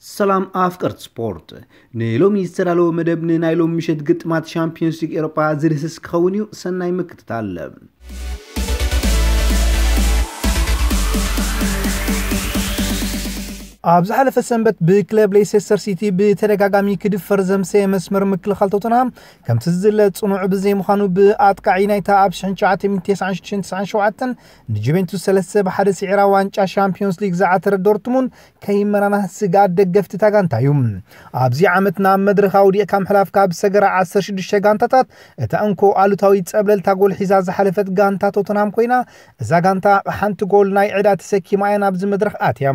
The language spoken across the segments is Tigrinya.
ሰላም ኣፍቀርቲ ስፖርት፣ ንሎሚ ዝተዳለወ መደብ ንናይ ሎም ምሸት ግጥማት ሻምፒዮንስ ሊግ ኤሮፓ ዝድህስስ ክኸውን እዩ። ሰናይ ምክትታል። ኣብ ዝሓለፈ ሰንበት ብክለብ ሌሴስተር ሲቲ ብተደጋጋሚ ክድፈር ዘምሰየ መስመር ምክልኻል ቶተንሃም፣ ከምቲ ዝዝለ ጽኑዕ ብዘይምዃኑ፣ ብኣጥቃዒ ናይታ ኣብ ሽሕን ትሽዓተ ሚእትን ተስዓን ሽዱሽተን ተስዓን ሸውዓተን ንጁቬንቱስ ሰለስተ ብሓደ ስዒራ ዋንጫ ሻምፒዮንስ ሊግ ዝዓተረ ዶርትሙንድ ከይመናና ስግኣት ደገፍቲ እታ ጋንታ እዩ። ኣብዚ ዓመት ናብ መድረኽ ኣውዲቕካ ምሕላፍ ካብ ዝሰገራ ዓሰርተ ሽዱሽተ ጋንታታት እታ እንኮ ኣሉታዊ ጸብለልታ ጎል ሒዛ ዝሓለፈት ጋንታ ቶተንሃም ኮይና፣ እዛ ጋንታ ሓንቲ ጎል ናይ ዕዳ ተሰኪማ እያ ናብዚ መድረኽ ኣትያ።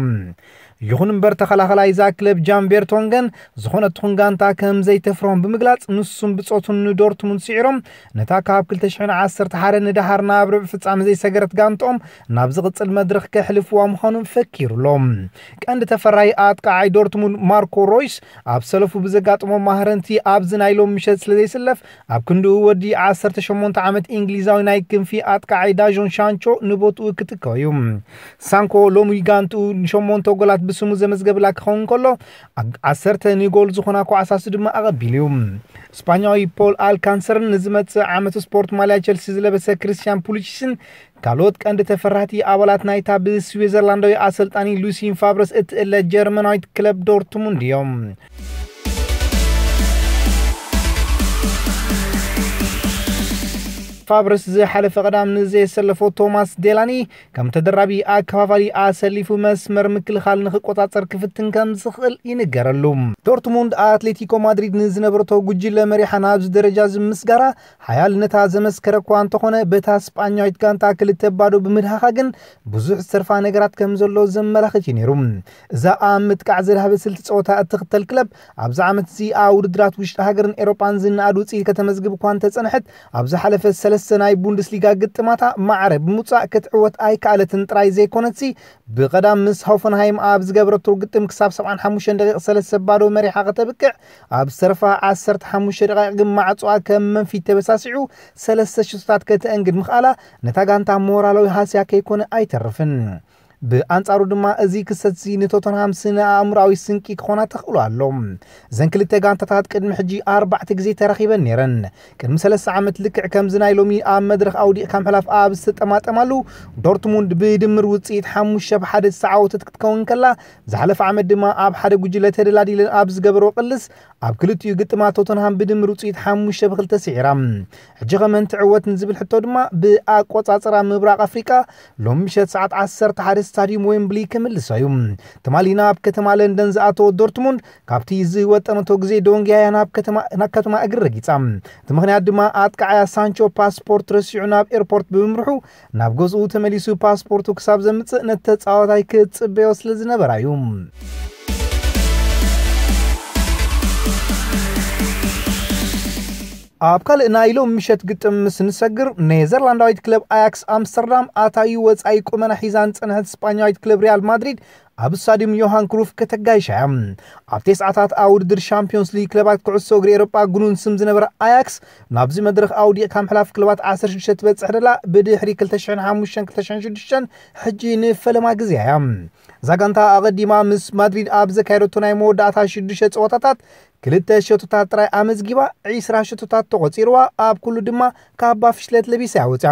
ይኹን እምበር ተኸላኸላይ እዛ ክለብ ጃን ቬርቶንገን ዝኾነት ትኹን ጋንታ ከም ዘይተፍርሆም ብምግላጽ፣ ንሱን ብጾቱን ንዶርትሙንድ ስዒሮም ነታ ካብ ክልተ ሽሕን ዓሰርተ ሓደ ንደሓር ናብ ርብዒ ፍጻመ ዘይሰገረት ጋንትኦም ናብ ዝቕጽል መድረኽ ከሕልፍዋ ምዃኑ ፈኪሩ ኣሎ። ቀንዲ ተፈራይ ኣጥቃዓይ ዶርትሙንድ ማርኮ ሮይስ ኣብ ሰለፉ ብዘጋጥሞ ማህረንቲ ኣብዚ ናይ ሎም ምሸት ስለ ዘይስለፍ፣ ኣብ ክንድኡ ወዲ ዓሰርተ ሸሞንተ ዓመት እንግሊዛዊ ናይ ክንፊ ኣጥቃዓይ ዳዦን ሻንቾ ንቦትኡ ክትከው እዩ። ሳንኮ ሎሚ ጋንትኡ ንሸሞንተ ጎላት ብስሙ ዘመዝገብላ ክኸውን ከሎ፣ ዓ-፣ ዓሰርተ ንጎል ዝኾና ኳዕሳሱ ድማ ኣቐቢሉ እዩ። ስፓኛዊ ፖል ኣልካንሰርን ንዝመጽእ ዓመት ስፖርት ማልያ ቸልሲ ዝለበሰ ክርስቲያን ፑሊሲችን ካልኦት ቀንዲ ተፈራህቲ ኣባላት ናይታ ብስዊዘርላንዳዊ ኣሰልጣኒ ሉሲን ፋብረስ እትእለ ጀርመናዊት ክለብ ዶርትሙንድ እዮም። ፋብረስ ዝሓለፈ ቀዳም ንዘየሰለፎ ቶማስ ዴላኒ ከም ተደራቢ ኣከፋፋሊ ኣሰሊፉ መስመር ምክልኻል ንክቆጻጸር ክፍትን ከም ዝኽእል ይንገረሉ። ዶርትሙንድ ኣትሌቲኮ ማድሪድ ንዝነበረቶ ጉጅለ መሪሓ ናብዚ ደረጃ ዝምስጋራ ሓያልነታ ዘመስከረ እኳ እንተኾነ፣ በታ ስጳኛዊት ጋንታ ክልተ ባዶ ብምድሃኻ ግን ብዙሕ ዝተርፋ ነገራት ከም ዘሎ ዘመላኽት እዩ ነይሩ። እዛ ኣብ ምጥቃዕ ዘድሃበ ስልቲ ጸወታ እትኽተል ክለብ፣ ኣብዚ ዓመት እዚ ኣብ ውድድራት ውሽጢ ሃገርን ኤሮጳን ዝነኣድ ውጽኢት ከተመዝግብ እኳ እንተጸንሐት፣ ኣብ ዝሓለፈ ሰለስተ ናይ ቡንደስሊጋ ግጥማታ ማዕረ ብምውጻእ ክትዕወት ኣይከኣለትን ጥራይ ዘይኮነትሲ፣ ብቐዳም ምስ ሆፈንሃይም ኣብ ዝገበረቶ ግጥም ክሳብ ሰብዓን ሓሙሽተን ደቂቕ ሰለስተ ባዶ መሪሓ ከተብቅዕ፣ ኣብ ዝተረፋ ዓሰርተ ሓሙሽተ ደቂቕ ግን ማዕጾኣ ከም መንፊት ተበሳሲዑ ሰለስተ ሽቶታት ከተእንግድ ምኽኣላ፣ ነታ ጋንታ ሞራላዊ ሃስያ ከይኮነ ኣይተርፍን። ብኣንጻሩ ድማ፣ እዚ ክስተት'ዚ ንቶተንሃም ስነ ኣእምሮኣዊ ስንቂ ክኾና ተኽእሎ ኣሎ። እዘን ክልተ ጋንታታት ቅድሚ ሕጂ ኣርባዕተ ግዜ ተራኺበን ነይረን። ቅድሚ ሰለስተ ዓመት፣ ልክዕ ከምዚ ናይ ሎሚ ኣብ መድረኽ ኣውዲቕካ ምሕላፍ ኣብ ዝተጠማጠማሉ፣ ዶርትሙንድ ብድምር ውጽኢት ሓሙሽተ ብ ሓደ ዝተዓወተት ክትከውን ከላ፣ ዝሓለፈ ዓመት ድማ ኣብ ሓደ ጉጅለ ተደላዲለን ኣብ ዝገበርኦ ቅልስ፣ ኣብ ክልቲኡ ግጥማት ቶተንሃም ብድምር ውጽኢት ሓሙሽተ ብ ክልተ ስዒራ። ሕጂ ከመን ትዕወት ንዝብል ሕቶ ድማ፣ ብኣቆጻጽራ ምብራቕ ኣፍሪቃ ሎም ምሸት ሰዓት ዓሰርተ ሓደ ስታድዩም ዌምብሊ ክምልሶ እዩ። ትማሊ ናብ ከተማ ለንደን ዝኣተወ ዶርትሙንድ፣ ካብቲ ዝወጠነቶ ግዜ ደንጉያ እያ ናብ ከተማ፣ ናብ ከተማ እግሪ ረጊጻ። እቲ ምኽንያት ድማ፣ ኣጥቃዓያ ሳንቾ ፓስፖርት ረሲዑ ናብ ኤርፖርት ብምምርሑ፣ ናብ ገዝኡ ተመሊሱ ፓስፖርቱ ክሳብ ዘምጽእ ነቲ ተጻዋታይ ክጽበዮ ስለ ዝነበራ እዩ። ኣብ ካልእ ናይ ሎም ምሸት ግጥም ምስ ንሰግር፣ ኔዘርላንዳዊት ክለብ ኣያክስ ኣምስተርዳም ኣታዊ ወጻኢ ቁመና ሒዛ ንጸንሐት ስጳኛዊት ክለብ ሪያል ማድሪድ ኣብ ስታድዩም ዮሃን ክሩፍ ከተጋይሻ እያ። ኣብ ተስዓታት ኣብ ውድድር ሻምፒዮንስ ሊግ ክለባት ኩዕሶ እግሪ ኤሮጳ ግኑን ስም ዝነበረ ኣያክስ፣ ናብዚ መድረኽ ኣውዲቕካ ምሕላፍ ክለባት ዓሰርተ ሽዱሽተ ትበጽሕ ደላ ብድሕሪ ክልተ ሽሕን ሓሙሽተን ክልተ ሽሕን ሽዱሽተን ሕጂ ንፈለማ ግዜ እያ። እዛ ጋንታ ኣቐዲማ ምስ ማድሪድ ኣብ ዘካየደቶ ናይ መወዳእታ ሽዱሽተ ጸወታታት ክልተ ሸቶታት ጥራይ ኣመዝጊባ፣ ዒስራ ሸቶታት ተቖጺርዋ፣ ኣብ ኩሉ ድማ ካባ ፍሽለት ለቢሳ እያ ወጺኣ።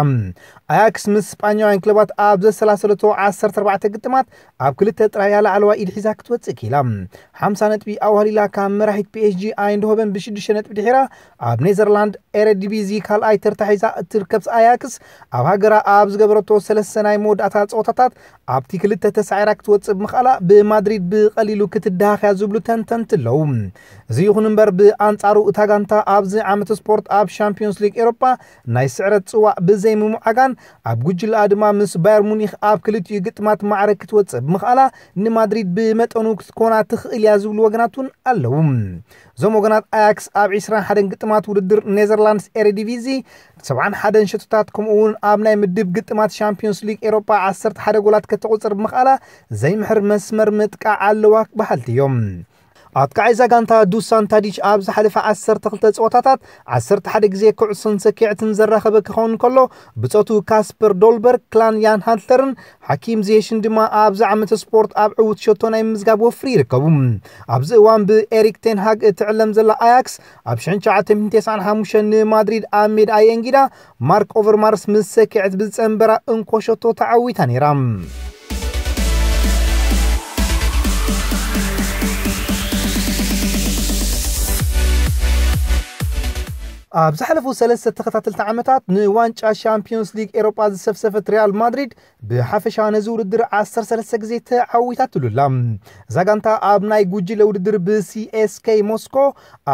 ኣያክስ ምስ ስጳኛውያን ክለባት ኣብ ዘሰላሰለቶ ዓሰርተ ኣርባዕተ ግጥማት ኣብ ክልተ ጥራይ እያ ላዕለዋይ ኢድ ሒዛ ክትወጽእ ክኢላ። ሓምሳ ነጥቢ ኣዋህሊላ ካብ መራሒት ፒ ኤስ ጂ ኣይንድሆቨን ብሽዱሽተ ነጥቢ ድሒራ፣ ኣብ ኔዘርላንድ ኤረዲቪዚ ካልኣይ ተርታ ሒዛ እትርከብ ኣያክስ፣ ኣብ ሃገራ ኣብ ዝገበረቶ ሰለስተ ናይ መወዳእታ ጸወታታት ኣብቲ ክልተ ተሳዒራ ክትወጽእ ብምኽኣላ፣ ብማድሪድ ብቐሊሉ ክትደሃኽ እያ ዝብሉ ተንተንቲ ኣለዉ። እዚ ይኹን እምበር፣ ብኣንጻሩ እታ ጋንታ ኣብዚ ዓመት ስፖርት ኣብ ሻምፒዮንስ ሊግ ኤሮፓ ናይ ስዕረት ጽዋእ ብዘይምምዓጋን፣ ኣብ ጉጅለኣ ድማ ምስ ባየር ሙኒኽ ኣብ ክልቲኡ ግጥማት ማዕረ ክትወጽእ ብምኽኣላ፣ ንማድሪድ ብመጠኑ ክትኮና ትኽእል እያ ዝብሉ ወገናት እውን ኣለዉ። እዞም ወገናት፣ ኣያክስ ኣብ ዒስራን ሓደን ግጥማት ውድድር ኔዘርላንድስ ኤረዲቪዚ ሰብዓን ሓደን ሸቶታት፣ ከምኡ እውን ኣብ ናይ ምድብ ግጥማት ሻምፒዮንስ ሊግ ኤሮፓ ዓሰርተ ሓደ ጎላት ከተቑጽር ብምኽኣላ፣ ዘይምሕር መስመር ምጥቃዕ ኣለዋ በሃልቲ እዮም። ኣጥቃዓይ እዛ ጋንታ ዱሳን ታዲች ኣብ ዝሓለፈ ዓሰርተ ክልተ ጸወታታት ዓሰርተ ሓደ ግዜ ኩዕሶን ሰኪዐትን ዘራኸበ ክኸውን ከሎ፣ ብጾቱ ካስፐር ዶልበርግ፣ ክላን ያን ሃንትለርን ሓኪም ዚየሽን ድማ ኣብዚ ዓመተ ስፖርት ኣብ ዕዉት ሸቶ ናይ ምምዝጋብ ወፍሪ ይርከቡ። ኣብዚ እዋን ብኤሪክ ቴን ሃግ እትዕለም ዘላ ኣያክስ ኣብ ሽሕን ትሽዓተ ሚእትን ተስዓን ሓሙሽተን ንማድሪድ ኣብ ሜዳ ኣየንጊዳ ማርክ ኦቨርማርስ ምስ ሰኪዐት ብዝጸንበራ እንኮ ሸቶ ተዓዊታ ነይራ። ኣብ ዝሓለፉ ሰለስተ ተኸታተልቲ ዓመታት ንዋንጫ ሻምፒዮንስ ሊግ ኤሮጳ ዝሰፍሰፈት ሪያል ማድሪድ ብሓፈሻ ነዚ ውድድር ዓሰርተ ሰለስተ ግዜ ተዓዊታትሉ ኣላ። እዛ ጋንታ ኣብ ናይ ጉጅለ ውድድር ብሲኤስኬ ሞስኮ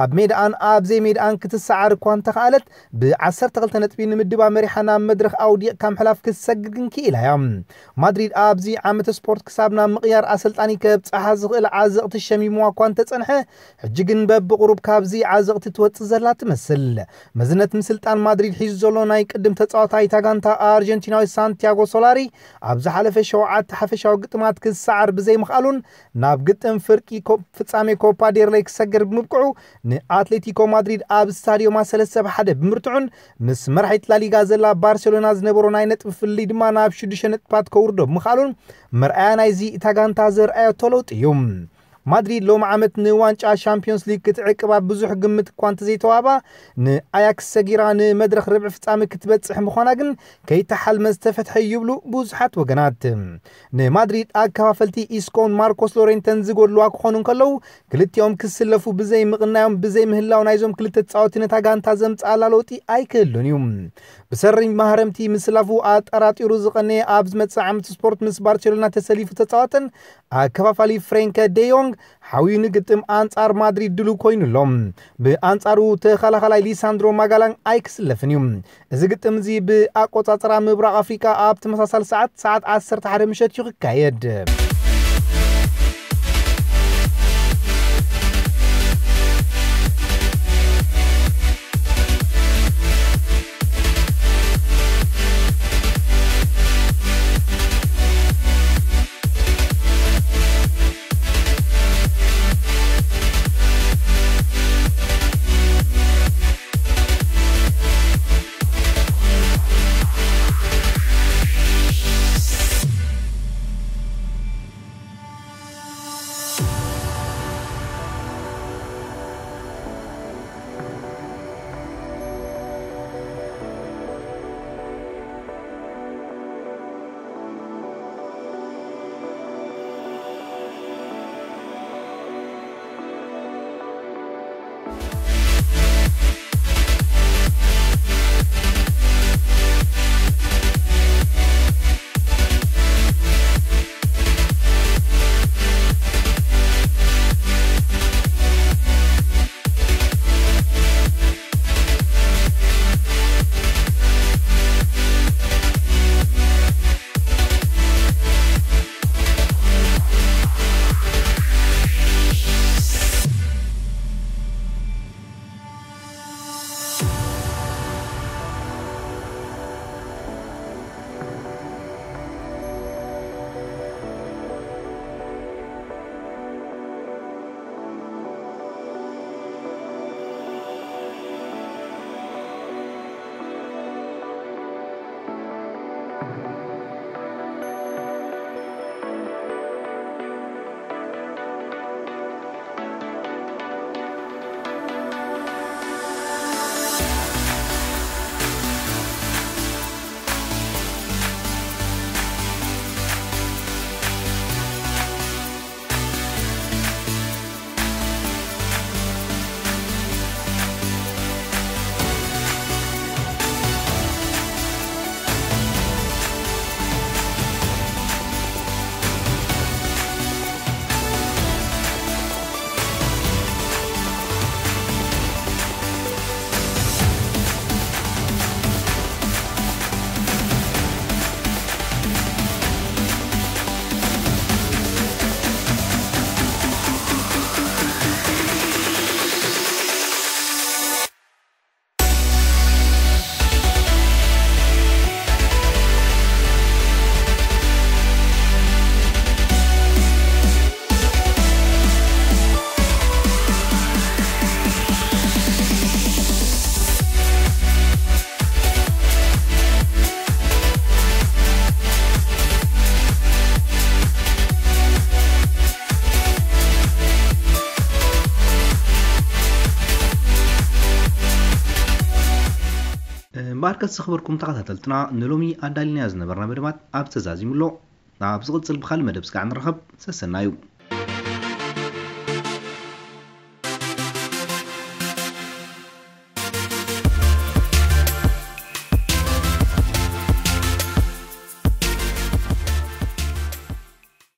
ኣብ ሜዳኣን ኣብ ዘይሜዳኣን ክትሰዓር እኳ እንተኸኣለት፣ ብ ዓሰርተ ክልተ ነጥቢ ንምድባ መሪሓ ናብ መድረኽ ኣውዲቕካ ምሕላፍ ክትሰግር ግን ክኢላ እያ። ማድሪድ ኣብዚ ዓመተ ስፖርት ክሳብ ናብ ምቕያር ኣሰልጣኒ ከብጽሓ ዝኽእል ዓዘቕቲ ሸሚምዋ እኳ እንተጸንሐ፣ ሕጂ ግን በብቑሩብ ካብዚ ዓዘቕቲ ትወጽእ ዘላ ትመስል። መዝነት ምስልጣን ማድሪድ ሒዙ ዘሎ ናይ ቅድም ተጻዋታይ እታ ጋንታ ኣርጀንቲናዊ ሳንቲያጎ ሶላሪ ኣብ ዝሓለፈ ሸውዓተ ሓፈሻዊ ግጥማት ክሰዓር ብዘይምኽኣሉን ናብ ግጥም ፍርቂ ኮ-፣ ፍጻሜ ኮፓ ዴል ሬይ ክሰግር ብምብቅዑ ንኣትሌቲኮ ማድሪድ ኣብ ስታዲዮማ ሰለስተ ብ ሓደ ብምርትዑን ምስ መራሒት ላሊጋ ዘላ ባርሴሎና ዝነበሮ ናይ ነጥቢ ፍልልይ ድማ ናብ ሽዱሽተ ነጥብታት ከውርዶ ብምኽኣሉን መርኣያ ናይዚ እታ ጋንታ ዘርኣየቶ ለውጢ እዩ። ማድሪድ ሎም ዓመት ንዋንጫ ሻምፒዮንስ ሊግ ክትዕቅባ ብዙሕ ግምት እኳ እንተዘይተዋባ፣ ንኣያክስ ሰጊራ ንመድረኽ ርብዒ ፍጻሜ ክትበጽሕ ምዃና ግን ከይተሓልመ ዝተፈትሐ ይብሉ ብዙሓት ወገናት። ንማድሪድ ኣከፋፈልቲ ኢስኮን ማርኮስ ሎሬንተን ዝጎድልዋ ክኾኑ እንከለዉ፣ ክልቲኦም ክስለፉ ብዘይ ምቕናዮም ብዘይ ምህላው ናይዞም ክልተ ተጻወቲ ነታ ጋንታ ዘምጽኣላ ለውጢ ኣይክህሉን እዩ። ብሰሪ ማህረምቲ ምስላፉ ኣጠራጢሩ ዝቐነየ ኣብ ዝመጽእ ዓመት ስፖርት ምስ ባርሴሎና ተሰሊፉ ተጻወተን ኣከፋፋሊ ፍሬንከ ዴዮንግ ሓውዩ ንግጥም ኣንጻር ማድሪድ ድሉ ኮይኑ ኣሎ። ብኣንጻሩ ተኸላኸላይ ሊሳንድሮ ማጋላን ኣይክስለፍን እዩ። እዚ ግጥም እዚ ብኣቆጻጽራ ምብራቕ ኣፍሪቃ ኣብ ተመሳሳሊ ሰዓት፣ ሰዓት ዓሰርተ ሓደ ምሸት እዩ ክካየድ። እምበኣርከስ ዝኸበርኩም ተኸታተልትና፣ ንሎሚ ኣዳሊናዮ ዝነበርና መደባት ኣብ ተዛዚሙ ኣሎ። ኣብ ዝቕጽል ብኻልእ መደብ ስጋዕ ንራኸብ። ሰሰናዩ።